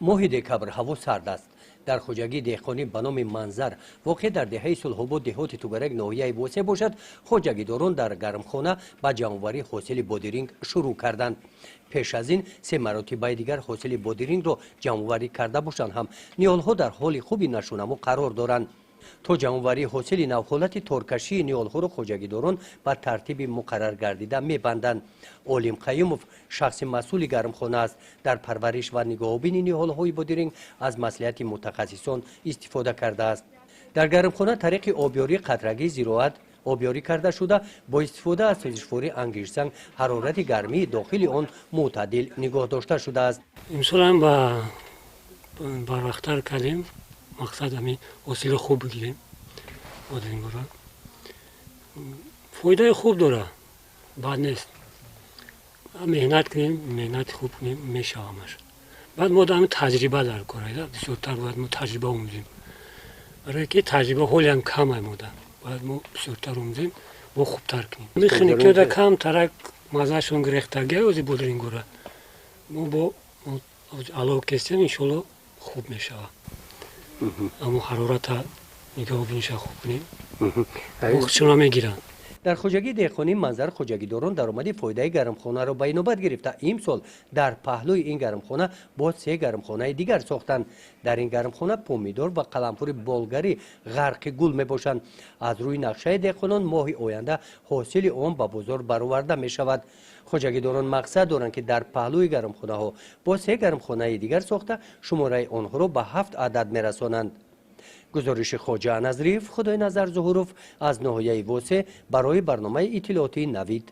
Моҳи декабр, ҳаво сард аст. Дар хоҷагии деҳқонӣ ба номи «Манзар», воқеъ дар деҳаи Сулҳобод, деҳоти Тугарак, ноҳияи Восе бошад, хоҷагидорон дар гармхона ба ҷамъоварии ҳосили бодиринг шурӯъ карданд. Пеш аз ин се маротибаи дигар ҳосили бодирингро ҷамъоварӣ карда бошанд ҳам, ниҳолҳо дар ҳоли хуби нашъунамо қарор доранд. То ҷамъоварии ҳосили нав ҳолати торкашии ниҳолҳоро хоҷагидорон ба тартиби муқаррар гардида мебанданд. Олим Қаюмов шахси масъули гармхона аст. Дар парвариш ва нигоҳубини ниҳолҳои бодиринг аз маслиҳати мутахассисон истифода кардааст. Дар гармхона тариқи обёрии қатрагӣ зироат обёрӣ карда шуда, бо истифода аз сӯзишвории ангиштсанг ҳарорати гармии дохили он мӯътадил нигоҳ дошта шудааст. Имсолам ба барвақттар кардем. Мақсад ҳамин ҳосили хуб бигирем. Бодирингора фоидаи хуб дора, бад нест. Меҳнат кунем, меҳнати хуб кунем, мешавамаш. Баъд мо ҳами таҷриба дар кор, бисёртар бояд мо таҷриба омӯзем, барое ки таҷриба ҳолиам камай мода. Бояд мо бисёртар омӯзем, бо хубтар кунем. Хиникиёда камтарак маззаашон гирехтагия ози бодирингора. Мо бо алов кестем, иншолло, хуб мешавад. Аммо ҳарората нигоҳубиниша хуб кунем, худшона мегиранд. Дар хоҷагии деҳқонии «Манзар» хоҷагидорон даромади фоидаи гармхонаро ба инобат гирифта, имсол дар паҳлӯи ин гармхона боз се гармхонаи дигар сохтанд. Дар ин гармхона помидор ва қаламфури болгарӣ ғарқи гул мебошанд. Аз рӯи нақшаи деҳқонон, моҳи оянда ҳосили он ба бозор бароварда мешавад. Хоҷагидорон мақсад доранд, ки дар паҳлӯи гармхонаҳо боз се гармхонаи дигар сохта, шумораи онҳоро ба ҳафт адад мерасонанд. Гузориши Хоҷа Назриев, Худойназар Зуҳуров аз ноҳияи Восе барои барномаи иттилоотии «Навид».